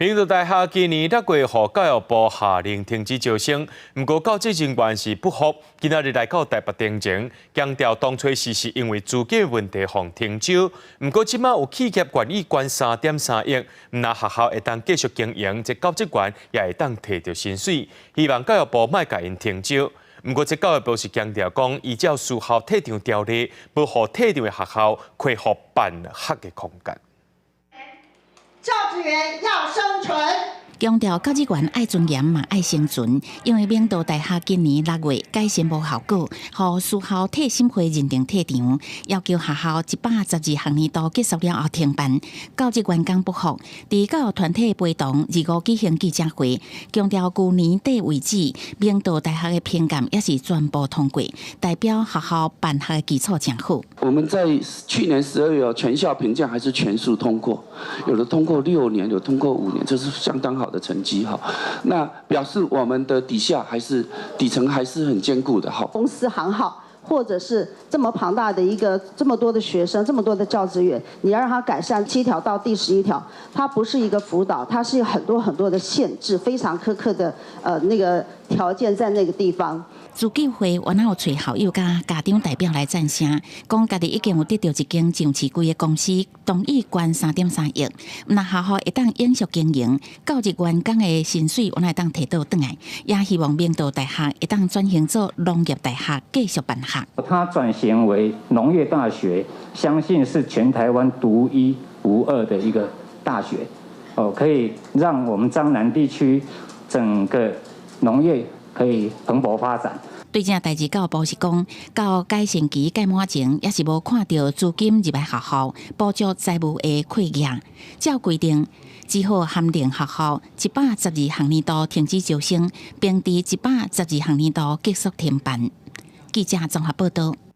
明道大學今年六月予教育部下令停止招生，毋過教職人員是不服，今仔日來到台北陳情，強調當初是因為資金問題予停招，毋過這馬有企業願意捐3.3億，毋但學校會當繼續經營，這教職員也會當提著薪水，希望教育部莫共𪜶停招。毋過這教育部是強調講，依照私校退場條例，無予退場的學校恢復辦學的空間。教職員要生存。強調教職員愛尊嚴嘛愛生存，因為明道大學今年六月改善無效果，予私校退審會認定退場，要求學校112學年度結束了後停辦。教職員工不服，佇教育團體陪同25舉行記者會，強調舊年底為止，明道大學的評鑑也是全部通過，代表學校辦學的基礎誠好。我們在去年12月全校評鑑還是全數通過，有的通過6年，有通過5年，這是相當好的成績哈，那表示我們的底下還是底層還是很堅固的哈。公司行號，或者是這麼龐大的一個這麼多的學生，這麼多的教職員，你要讓他改善7條到第11條，它不是一個輔導，它是有很多很多的限制，非常苛刻的那個條件在那個地方。資救會原來有揣校友佮家長代表來贊聲，講家己已經有得著一間上市櫃的公司同意捐3.3億，若學校會當永續經營，教職員工的薪水原來會當提倒轉來，也希望明道大學會當轉型做農業大學，繼續辦學。它轉型為農業大學，相信是全台灣獨一無二的一個大學，哦，可以讓我們彰南地區整個農業可以蓬勃發展。對這代誌，教育部是講，到改善期屆滿前，也是無看著資金入來學校補足財務的虧額。照規定，只好函令學校112學年度停止招生，並佇112學年度結束停辦。記者綜合報道。